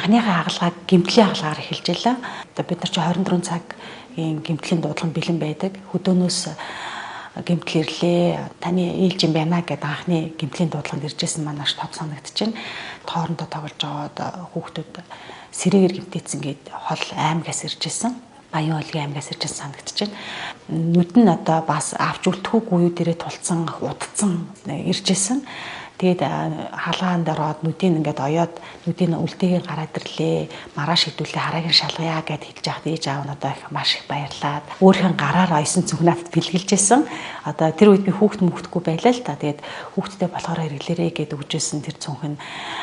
Анхныхаа хагалгааг гэмтлийн хагалгаар эхэлж байлаа. Одоо бид нар чи 24 цагийн гэмтлийн дуудлага бэлэн байдаг. Хөдөөнөөс гэмтэл ирлээ. Таны ээлж юм байна гэдэг анхны гэмтлийн дуудлаганд иржсэн маань маш тод санагдчихэв. Тоорондоо тоглож байгаа хүүхдүүд сэрээгээр гэмтээсэн гээд хол аймгаас иржсэн. Баян уулын аймгаас иржсэн санагдчихэв. Нүд нь одоо бас авч үлдэхүүгүй юу дээрээ тулцсан, удцсан иржсэн. Тэгээд хаалгаан дээр ороод нүдийг ингээд оёод нүдийг үлдээгээр гараад ирлээ. Маргааш хэдүүлээ харааг нь шалгая гэд хэлж яхад ээж аав нь одоо их маш их баярлаад өөрийнх нь гараар оёсон зүг надад бэлгэлжсэн. Одоо тэр үед би хүүхд мөхдөхгүй байлаа л та. Тэгээд хүүхдтэй болохоор хэрэглээрэй гэд өгчээсэн тэр цүнх нь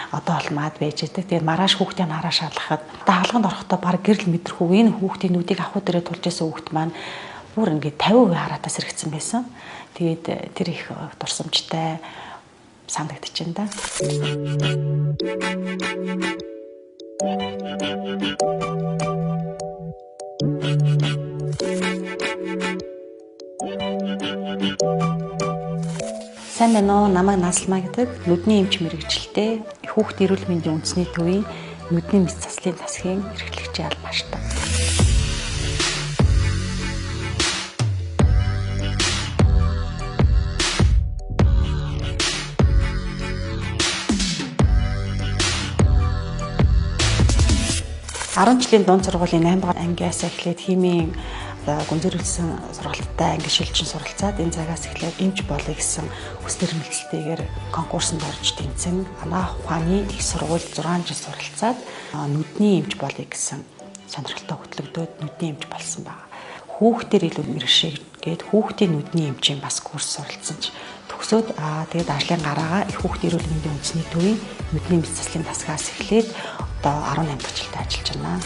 одоо олмаад байж байдаг. Тэгээд маргааш хүүхдийн хараа шалгахад одоо хаалганд орохдоо баг гэрэл мэдрэхүү энэ хүүхдийн нүдийг ахуй дээрээ тулж исэн хүүхд маань бүр ингээд 50% хараатаас сэргэцсэн байсан. Тэгээд тэр их дурсамжтай санагдчихэв да. Сайн байна уу? Намайг Наслмаа гэдэг. Нүдний эмч мэргэжилтэй, хүүхд эрүүл мэндийн үндэсний төвийн нүдний мэс заслын засгийн эрхлэгчийн албааштай. Арван жилийн дунд сургуулийн 8 дугаар ангиас эхлээд химийн гүнзгийрүүлсэн сургалттай анги шилжин суралцаад энэ цагаас эхлээд эмч болъё гэсэн хүсэл эрмэлзэлтэйгээр конкурсонд орж тэнцэн анаах ухааны их сургуульд 6 жил суралцаад нүдний эмч болъё гэсэн сонирхолтой хөтлөгдөөд нүдний эмч болсон байна. Хүүхдээр илүү мэрэгшээ гээд хүүхдийн нүдний эмчийн бас курс суралцсан ч төгсөөд тэгээд ажлын гараагаа их хүүхдийн эрүүл мэндийн үндэсний төвийн нүдний мэс заслын тасгаас эхлээд одоо 18 дахь жилдээ ажиллаж байна.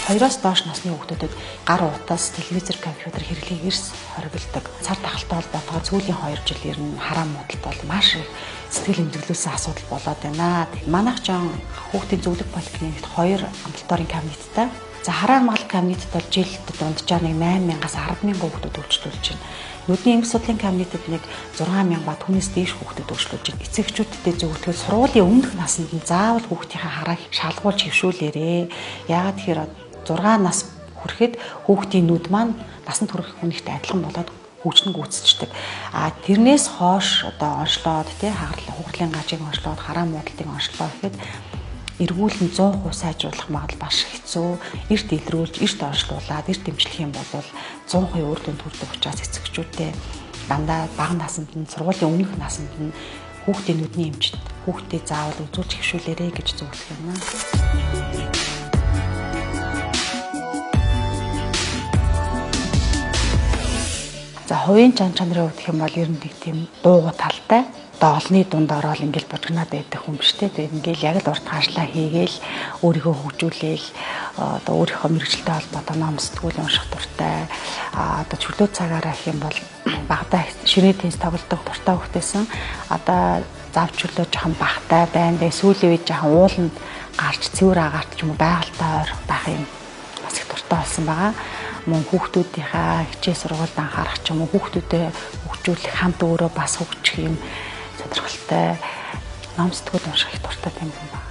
Хоёроос доош насны хүүхдүүдэд гар утас, телевизэр, компьютер хэрэглээг эрс хориглодог. Цар тахалтай холбоотойгоор сүүлийн 2 жил ер нь хараам муудалд бол маш их сэтгэл эмзэглүүлсэн асуудал болоод байна. Манайх ч хүүхдийн зөвлөх поликлиникт 2 амбулаторийн кабинеттай. За хараан хамгаалах кабинетэд бол жилд дунджаар нэг 8000-аас 100000 хүүхдүүд үйлчлүүлж байна. Нүдний эмх судлалын кабинетэд нэг 6000 ба түүнээс дээш хүүхдүүд үйлчлүүлж байна. Эцэгчүүдтэй зөвлөхөд сургуулийн өмнөх насанд нь заавал хүүхдийнхээ харааг шалгуулж хэвшүүлээрээ. Яагаад тэгэхээр 6 нас хүрэхэд хүүхдийн нүд маань насанд хүрэх хүнийхтэй адилхан болоод хөгжин гүйцэтждэг. А тэрнээс хойш одоо онцлоод тий хагарл хугарлын гажиг онцлоод хараан муудалтыг онцлоо гэхэд эргүүлэн 100% сайжруулах магадлал маш хэцүү. Эрт илрүүлж, эрт онцлуулад, эрт дэмжлэх юм бол 100% үр дүнд хүрдэг учраас эцэгчүүдтэй дандаа бага насанд нь сургуулийн өмнөх насанд нь хүүхдийн нүдний эмчит хүүхдээ заавал үзүүлж хэвшүүлээрэй гэж зөвлөх юм аа. За хувийн чан чанарын хувьд гэх юм бол ер нь нэг тийм дуугу талтай. Одоо олонний дунд ороод ингээл бужигнаад байдаг хүн биш үү? Тэгээд ингээл яг л урт хаашлаа хийгээл өөрийгөө хөгжүүлээл одоо өөрийнхөө мэргэжилтэй холбоотой ном сэтгүүл унших дуртай. Одоо чөлөө цагаараа гэх юм бол багадаа ширээ теннис тоглодог дуртай хөхтэйсэн. Одоо зав чөлөө жоохон багтай байна. Тэгээд сүүлийн үед жоохон ууланд гарч цэвэр агаарт ч юм уу байгальтай ойрох байх юм бас их дуртай болсон байгаа. Мөн хүүхдүүдийнхаа хичээл сургуульд анхаарах ч юм уу хүүхдүүдэд хөгжүүлэх хамт өөрөө бас хөгжих юм сонирхолтой ном сэтгүүл унших их дуртай юм байна.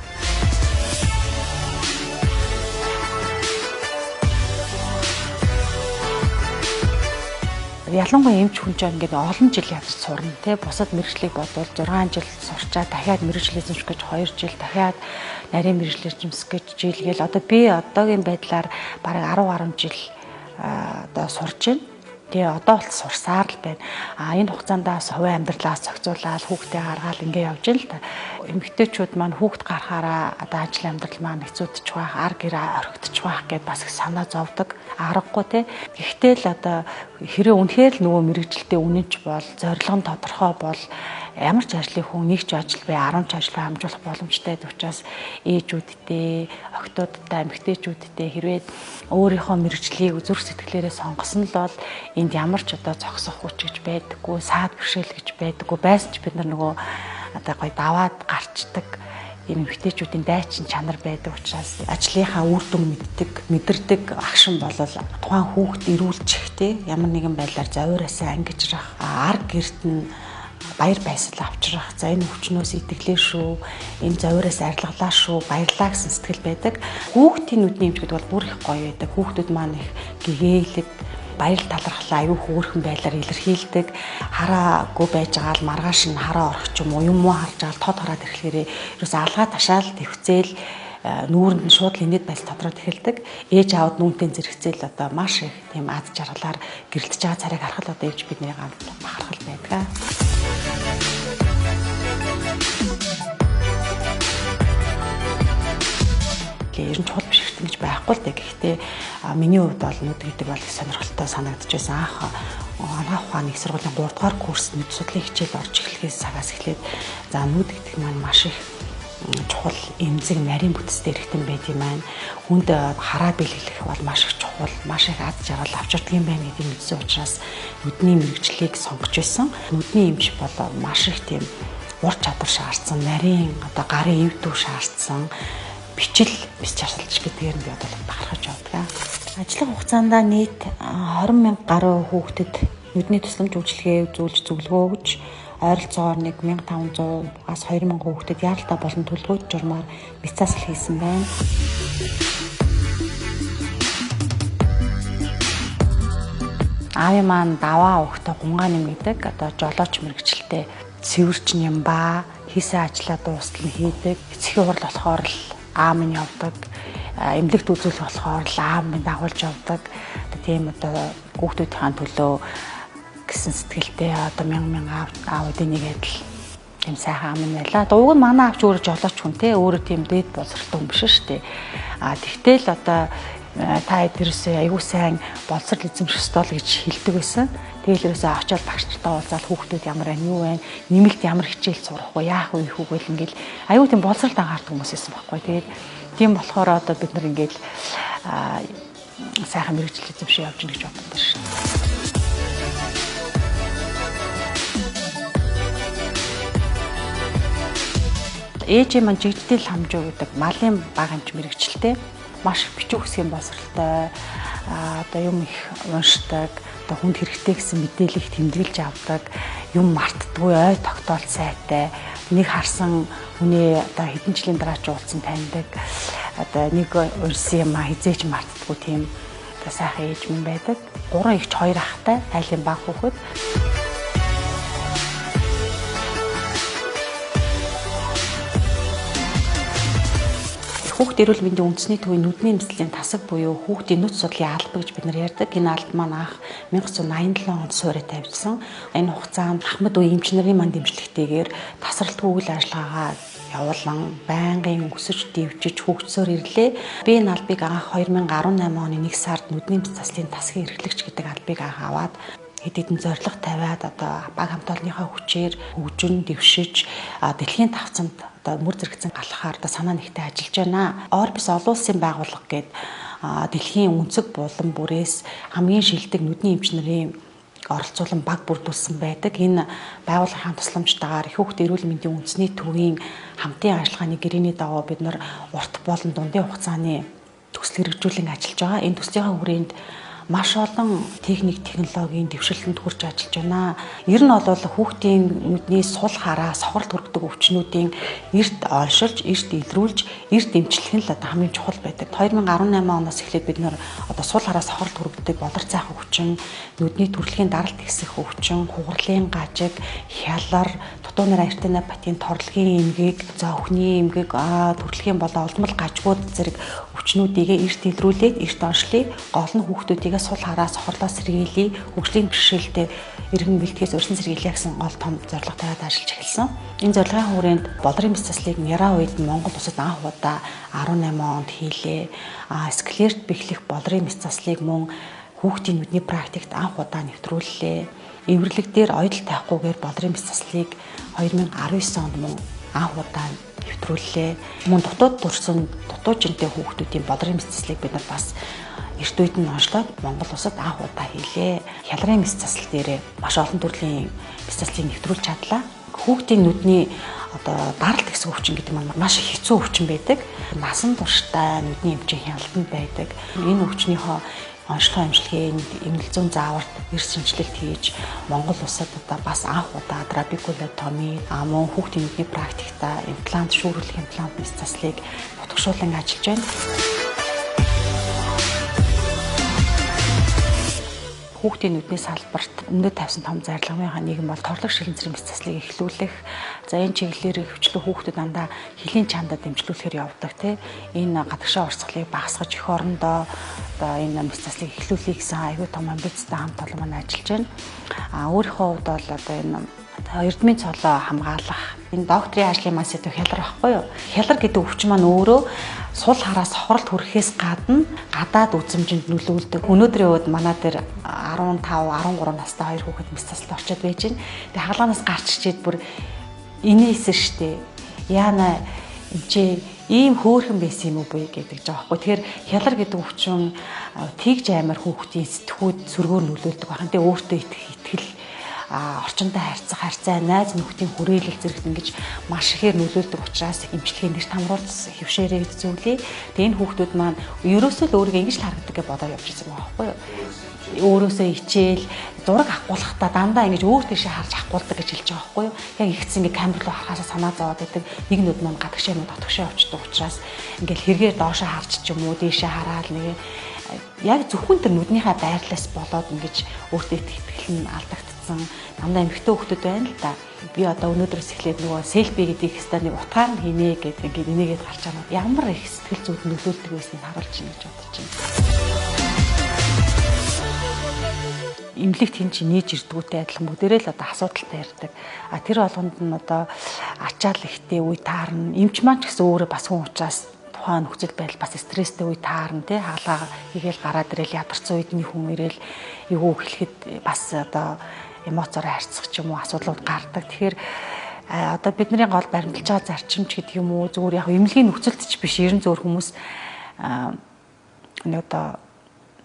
Ялангуяа эмч хүн чинь ингээд олон жил явж сурна тий бусад мэргэжлийг бодвол 6 жил сурчаа дахиад мэргэжил эзэмших гэж 2 жил дахиад нарийн мэргэжил эзэмших гэж жил гээл одоо би одоогийн байдлаар бараг 10 гаруй жил одоо сурж байна. Тэгээ одоо болт сурсаар л байна. А энэ хугацаанд хувийн амьдралаас зохицуулаад хүүхдээ гаргаал ингээ явж байна л та. Эмэгтэйчүүд маань хүүхд гарахаараа одоо ажил амьдрал маань хэцүүдчих байх, ар гэр орхигдчих байх гэдээ бас их санаа зовдөг. Аргагүй те. Гэхдээ л одоо хэрэг үнэхээр л нөгөө мэрэгжилтэд үнэнч бол, зорилго нь тодорхой бол ямар ч ажлын хүн нэг ч ажил бай, 10 ч ажил бай хамжуулах боломжтой учраас ээжүүдтэй, охидуудтай, эмэгтэйчүүдтэй хэрвээ өөрийнхөө мэрэгжлийг зүрх сэтгэлээрээ сонгосон л бол энд ямар ч одоо зогсох хүч гэж байдаггүй, саад бэрхшээл гэж байдаггүй байсан ч бид нар нөгөө одоо гоё даваад гарчдаг ийм эмэгтэйчүүдийн дайчин чанар байдаг учраас ажлынхаа үр дүн мэддэг, мэдэрдэг агшин бол тухайн хүүхд эрүүлчихтэй ямар нэгэн байдлаар зовиураасаа ангижрах, ар гэрт нь баяр баясгал авчрах, за энэ өвчнөөс итгэлээ шүү, энэ зовиураас арилгалаа шүү, баярлаа гэсэн сэтгэл байдаг. Хүүхдийн нүдний эмч гэдэг бол бүр их гоё байдаг. Хүүхдүүд маань их гэгээлэг, баяр талархлаа аюу хөөрхөн байдлаар илэрхийлдэг. Хараагүй байж байгаа л маргааш нь хараа орох ч юм уу, юм уу харж байгаа л тод хараад ирэхлээрээ ерөөс алгаа ташаал твцээл нүүрэнд нь шууд л инээд байл тодроод эхэлдэг. Ээж аауд нүүнтэй зэрэгцээл одоо маш их тийм ад жаргалаар гэрэлтэж байгаа царайг харахад одоо ээж бидний ганц бахархал байдаг. Ер нь чухал биш хэрэгтэй гэж байхгүй л дээ. Гэхдээ миний хувьд бол нүд гэдэг бол их сонирхолтой санагдчихсан. Анх анагаах ухааны их сургуулийн 3 дугаар курс нүд судлалын хичээл орж эхлэхээс цагаас эхлээд за нүд гэдэг маань маш их чухал эмзэг нарийн бүтцтэй эрхтэн байд юм байна. Хүнд хараа бэлгэлэх бол маш их чухал, маш их ад жаргал авчирдаг юм байна гэдгийг мэдсэн учраас нүдний мэргэжлийг сонгож байсан. Нүдний эмч бол маш их тийм ур чадвар шаардсан, нарийн одоо гарын эв дүү шаардсан бичил мэс чарсалж гэдгээр нь би одоо бахархаж явдаг. Ажиллах хугацаанд нийт 20 мянга гаруй хүүхдэд нүдний тусламж үйлчилгээ үзүүлж зөвлөгөө өгч ойролцоогоор 1500-аас 2000 хүүхдэд яаралтай болон төлгөөт журмаар мэс засал хийсэн байна. Аавын маань даваа өгтө гунгаа нэмэгдэг одоо жолооч мэрэгчлээ цэвэрч нямбаа хийсэн ажлаа дуустал нь хийдэг. Эцгийн хурал болохоор л аав минь явдаг, эмнэлэгт үзүүлэх болохоор л аав минь дагуулж явдаг. Тийм одоо хүүхдүүдийн төлөө гэсэн сэтгэлтэй одоо мянга мянга аавуудын нэг адил тийм сайхан аав минь байлаа. Уг нь манай аав ч өөрөө жолооч хүн те, өөрөө тийм дээд боловсролтой хүн биш шүү дээ. А тэгтэл одоо та эдгэрээсээ аягүй сайн боловсрол эзэмших ёстой л гэж хэлдэг байсан. Тэгэл ерөөсөө очиод багш нартай уулзаал хүүхдүүд ямар байна, юу байна, нэмэлт ямар хичээл сурах вэ, яах вэ, хүү гэл ингээл аюу тийм боловсролд анхаардаг хүмүүс байсан байхгүй. Тэгээд тийм болохоор одоо бид нар ингээл сайхан мэргэжил эзэмшиж явж гин гэж боддог шин. Ээжээ маань жигдэл хамжуу гэдэг малын баг эмч мэргэжилтэй маш бичиг үсгийн боловсролтой, одоо юм их уншдаг, одоо хүнд хэрэгтэй гэсэн мэдээллийг тэмдэглэж авдаг, юм мартдаггүй, ой тогтоол сайтай, нэг харсан хүний одоо хэдэн жилийн дараа ч уулзсан таньдаг, одоо нэг уншсан юм хизээч мартдаггүй тийм одоо сайхан ээж минь байдаг. 3 эгч 2 ахтай, айлын баг хүүхэд. Хүүхд эрүүл мэндийн үндэсний төвийн нүдний эмчилгээний тасаг буюу хүүхдийн нүд судлалын алба гэж бид нар ярьдаг. Энэ алба маань анх 1987 онд суурь тавьжсан. Энэ хугацаанд Ахмад үе эмч нарын маань дэмжлэгтэйгээр тасралтгүй үйл ажиллагаагаа явуулан байнгын өсөж дэвжиж хөгжсөөр ирлээ. Би энэ албыг анх 2018 оны 1 сард нүдний эмч заслын тасгийн эрхлэгч гэдэг албыг анх аваад хэд хэдэн зорилго тавиад одоо баг хамт олонныхоо хүчээр хөгжин дэвшиж дэлхийн тавцанд одоо мөр зэрэгцэн галахаар одоо санаа нэгтэй ажиллаж байна. Орбис олон улсын байгууллага гээд дэлхийн өнцөг булан бүрээс хамгийн шилдэг нүдний эмч нарын оролцуулан баг бүрдүүлсэн байдаг. Энэ байгууллагын тусламжтайгаар их хүүхд эрүүл мэндийн үндэсний төвийн хамтын ажиллагааны гэрээний дагуу бид нар урт болон дундын хугацааны төсөл хэрэгжүүлэн ажиллаж байгаа. Энэ төслийнхаа хүрээнд маш олон техник технологийн дэвшилтэнд хүрч ажиллаж байна. Ер нь бол хүүхдийн нүдний сул хараа, сохролт хүргэдэг өвчнүүдийн эрт оншилж, эрт илрүүлж, эрт эмчлэх нь л одоо хамгийн чухал байдаг. 2018 оноос эхлээд бид нар одоо сул хараа, сохролт хүргэдэг болор цайхан өвчин, нүдний төрөлхийн даралт ихсэх өвчин, хугарлын гажиг, хялар, дутуунаар артенопатийн торлогийн эмгэг, зовхны эмгэг, төрөлхийн болон олдмол гажгууд зэрэг өвчнүүдийг эрт илрүүлээд эрт оншлыг, гол нь хүүхдүүдийг сул хараа, сохорлоос сэргийлье, хөгжлийн бэрхшээлтэй иргэн бэлтгэхээс урьдчилан сэргийлье гэсэн гол том зорилго тавиад ажиллаж эхэлсэн. Энэ зорилгын хүрээнд болрын мэс заслыг Няраа үед Монгол улсад анх удаа 18 онд хийлээ. Склерт бэхлэх болрын мэс заслыг мөн хүүхдийн нүдний практикт анх удаа нэвтрүүллээ. Эвэрлэг дээр ойдол тавихгүйгээр болрын мэс заслыг 2019 онд мөн анх удаа нэвтрүүллээ. Мөн дутууд төрсэн дутуужинтэй хүүхдүүдийн болрын мэс заслыг бид нар бас эрт үед нь онцлоод Монгол улсад анх удаа хийлээ. Хялрын мэс засал дээрээ маш олон төрлийн мэс заслыг нэвтрүүлж чадлаа. Хүүхдийн нүдний одоо даралт гэсэн өвчин гэдэг маань маш их хэцүү өвчин байдаг. Насан туршдаа нүдний эмчийн хяналтанд байдаг. Энэ өвчнийхөө онцлог эмчилгээнд эмнэлэг зүйн зааварт эрс шинжилэлт хийж Монгол улсад одоо бас анх удаа трабекулотоми, мөн хүүхдийн нүдний практикта имплант, шүүрүүлэх имплант мэс заслыг нутагшуулан ажиллаж байна. Хүүхдийн нүдний салбарт өмнөд тавьсан том зарилгынхаа нэгэн бол торлог шилэнцрийн мэс заслыг эхлүүлэх. За энэ чиглэлээр хөвчлөө хүүхдүүд дандаа хөлийн чандад дэмжлүүлэхээр явдаг тий. Энэ гадагшаа урсгалыг багасгаж эх орондоо одоо энэ мэс заслыг эхлүүлэе гэсэн аюул том амбицтай хамт олон маань ажиллаж байна. А өөрийнхөө хувьд бол одоо энэ эрдмийн цолоо хамгаалах энэ докторийн ажлын маань сэдв хялар байхгүй юу? Хялар гэдэг өвчин маань өөрөө сул хараас сохролт хүрэхээс гадна гадаад үзэмжинд нөлөөлдөг. Өнөөдрийн үед манай дээр 15, 13 настай хоёр хүүхэд мэс засланд орчод байж байна. Тэгээ хагалгаанаас гарч ирчээд бүр инээсэн штэ. Яана эмчээ ийм хөөрхөн байсан юм уу буй гэдэг жаа байхгүй. Тэгэхээр хялар гэдэг өвчин тэгж амар хүүхдийн сэтгүүд сөргөөр нөлөөлдөг байх. Тэгээ өөртөө итгэх итгэл орчиндөө харьцах харьцаа, найз нөхдийн хүрээлэл зэрэгт ингэж маш ихээр нөлөөлдөг учраас эмчилгээ нэр тамруулж хөвшөөрэй гэж зөвлөе. Тэгээ энэ хүүхдүүд маань ерөөсөө л өөрийгөө ингэж л харагдаг гэж бодоо явж ирсэн байгаа байхгүй юу? Өөрөөсөө хичээл зураг авахгуулахдаа дандаа ингэж өөр тийшээ харж авахгуулдаг гэж хэлж байгаа байхгүй юу? Яг ихсэн ингэ камер руу харахаасаа санаа зовоод байдаг. Нэг нүд маань гадагшаа юм дотгошоо явчихдаг учраас ингээл хэрэгээр доошоо харж ч юм уу дээшээ хараад нэг яг зөвхөн тэр нүднийхээ байрлалаас болоод ингэж өөртөө итгэл нь алдагдсан. Дандаа эмэгтэй хүүхдүүд байна л да. Би одоо өнөөдрөөс эхлээд нөгөө селфи гэдэг хэвээр нэг утгаар нь хийнэ гэдэг ингээд энийгээд гарч байгаа. Ямар их сэтгэл зүйд нөлөөлдөг байсныг харуулж байна гэж бодож байна. Эмнэлэгт хэн чи нээж ирдгүүтэй адилхан бүгдээрээ л одоо асуудалтай ярьдаг. А тэр болгонд нь одоо ачаал ихтэй үе таарна. Эмч маань ч гэсэн өөрөө бас хүн учраас тухайн нөхцөл байдал бас стресстэй үе таарна тий. Хагалгаа хийгээл гараад ирэл ядарсан үед нэг хүн ирээл эвгүй хэлэхэд бас одоо эмоцоор харьцах ч юм уу асуудлууд гардаг. Тэгэхээр одоо бидний гол баримталж байгаа зарчимч гэдэг юм уу зүгээр яг эмнэлгийн нөхцөлд ч биш ерэн зөөр хүмүүс нэг одоо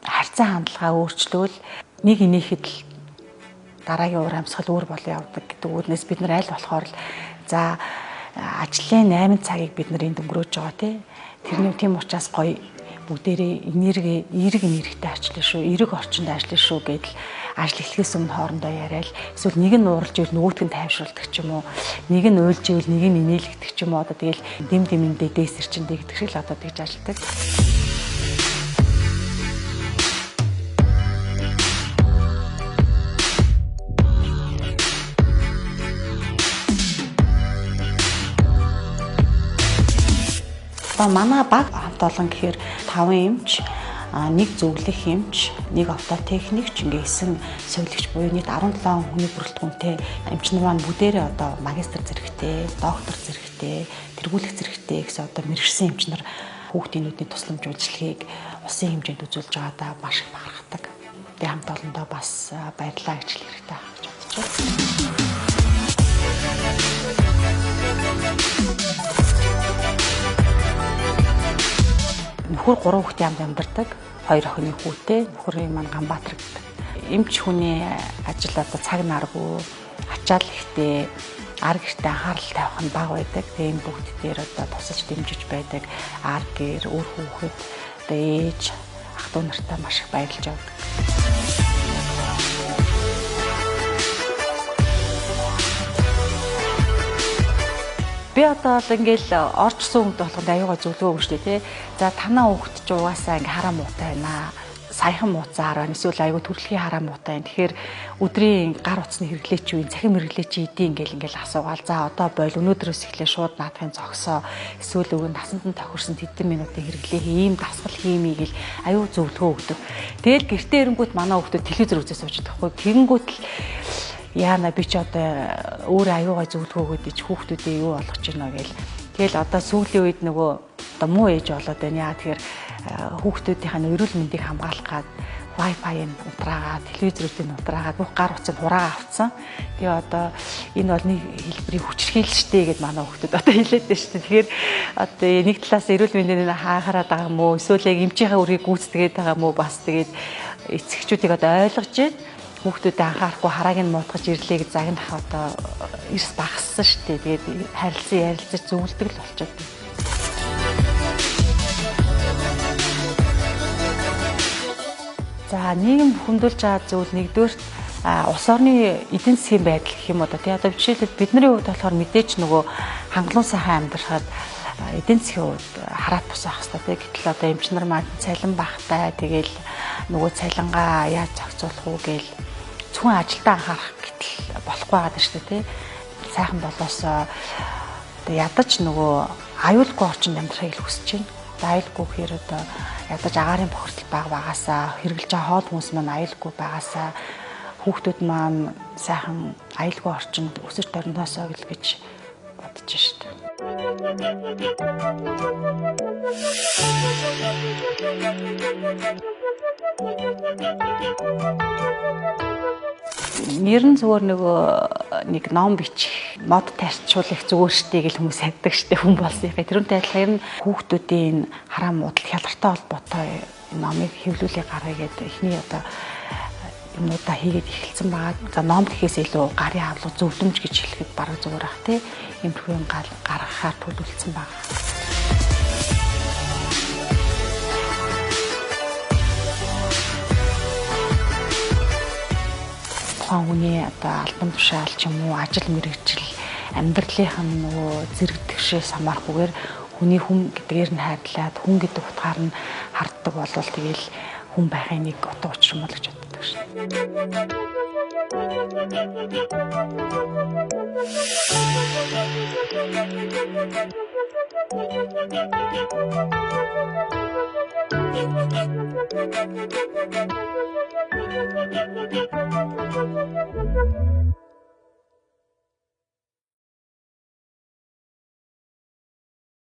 харьцаа хандлагаа өөрчлөөл нэг инээхэд л дараагийн уур амьсгал өөр болон явдаг гэдэг үүднээс бид нар аль болохоор л за ажлын 8 цагийг бид нар энд өнгөрөөж байгаа тий. Тэрний тийм учраас гоё бүгдээрээ энерги, эерэг энергитэй ажиллана шүү, эерэг орчинд ажиллана шүү гэдэл ажил эхлэхээс өмнө хоорондоо яриад эсвэл нэг нь ууралж ивэл нөгөөх нь тайвшруулдаг ч юм уу, нэг нь уйлж ивэл нэг нь инээлгдэг ч юм уу, одоо тэгэл дэм дэмэндээ дээсэр чинь гэдэг шиг л одоо тэгж ажилладаг. Манай баг хамт олон гэхээр 5 эмч, нэг зөвлөх эмч, нэг автотехникч, ингээ 9 сувилагч буюу нийт 17 хүний бүрэлдэхүүнтэй эмч нар маань бүгдээрээ одоо магистр зэрэгтэй, доктор зэрэгтэй, тэргүүлэх зэрэгтэй гэсэн одоо мэргэжсэн эмч нар хүүхдийн нүдний тусламж үйлчилгээг улсын хэмжээнд үзүүлж байгаадаа маш их бахархдаг. Тэгээ хамт олондоо бас баярлалаа гэж хэлэх хэрэгтэй гэж бодож байна. Нөхөр 3 хүүхдийн амд амьдардаг, 2 охины хүүтэй, нөхрийн маань Ганбаатар гэдэг. Эмч хүний ажил одоо цаг наргүй, ачаал ихтэй, ар гэртээ анхаарал тавих нь бага байдаг. Тэгээ энэ бүгд дээр одоо тусаж дэмжиж байдаг. Ар гэр, үр хүүхэд, одоо ээж, ах дүү нартай маш их баярлж явдаг. Би одоо л ингээл орчсон хүмүүс болгонд аюугаа зөвлөгөө өгнө шүү дээ тий. За танаа хүүхэд ч угаасаа ингээ хараа муутай байна. Саяхан мууцаар байна. Эсвэл аюу төрөлхийн хараа муутай байна. Тэгэхээр өдрийн гар утасны хэрэглээч юу, цахим хэрэглээч идэв ингээл асуугаал. За одоо бойл өнөөдрөөс эхлээ шууд наадахын зогсоо. Эсвэл өгөн насанд нь тохирсон тэдэн минутын хэрэглээ ийм дасгал хиймий гэл аюу зөвлөгөө өгдөг. Тэгэл гэртээ ирэнгүүт манай хүүхдүүд телевизэр үзээ сууж байгаа хгүй. Тэгэнгүүт л яана би ч одоо өөр аюугай зөвлөгөө өгөөд ич хүүхдүүдээ юу болгож гинэ гээл. Тэгэл одоо сүүлийн үед нөгөө одоо муу ээж болоод байна. Яа тэгэхээр хүүхдүүдийнх нь эрүүл мэндийг хамгаалах гад Wi-Fi-ыг унтраагаад, телевизрүүдийг унтраагаад бүх гар утсыг хураагаа авцсан. Тэгээ одоо энэ бол нэг хэлбэрийн хүчирхийлэл штэ гэд манай хүүхдүүд одоо хэлээд байна штэ. Тэгэхээр одоо нэг талаас эрүүл мэндийн хаахараад байгаа юм уу? Эсвэл яг эмчийнхээ үргийг гүйцэтгээд байгаа юм уу? Бас тэгээд эцэгчүүдийг одоо ойлгож байна. Хүүхдүүдэд анхаарахгүй харааг нь муутгаж ирлээ гэж загнах одоо эрс багассан шүү дээ. Тэгээд харилцан ярилцаж зөвлөдөг л болчиход. За нийгэм бухимдуулж байгаа зүйл нэгдүгээр улс орны эдийн засгийн байдал гэх юм уу да. Одоо жишээлбэл бидний хувьд болохоор мэдээж нөгөө хангалуун сайхан амьдрахад эдийн засгийн хувьд хараат бус байх хэрэгтэй тий. Гэтэл одоо эмч нар маань цалин багтай, тэгэл нөгөө цалингаа яаж зохицуулах уу гээл зөвхөн ажилдаа анхаарах гэтэл болохгүй байгаа шүү дээ тий. Сайхан болоосоо одоо ядаж нөгөө аюулгүй орчинд амьдрахыг л хүсэж байна. Аюулгүй гэхээр одоо ядаж агаарын бохирдол бага багасаа хэрэглэж байгаа хоол хүнс маань аюулгүй байгаасаа хүүхдүүд маань сайхан аюулгүй орчинд өсөж дорносоо гэл гэж бодож шít. Нэр нь зүгээр нөгөө нэг ном бичих, мод тарчуулах зүгээр штэ гэл хүмүүс хайдаг штэ хүн болсон юм. Тэрүүнтэй адилхан ер нь хүүхдүүдийн хараам муудал хялгартай холбоотой номыг хэвлүүлээ гаргая гэдэг эхний одоо юмнуудаа хийгээд эхэлсэн байгаа. За ном гэхээс илүү гарын авлага зөвлөмж гэж хэлэхэд бараг зүгээр ах тий. Иймэрхүү юм гаргахаар төлөвлөсөн байгаа. Тухайн хүний одоо албан тушаал ч юм уу ажил мэргэжил амьдралынх нь нөгөө зэрэг тэгшээс хамаарахгүйгээр хүний хүн гэдгээр нь хайрлаад хүн гэдэг утгаар нь харддаг болвол тэгэл хүн байхын нэг утга учир юм бол гэж боддог шин.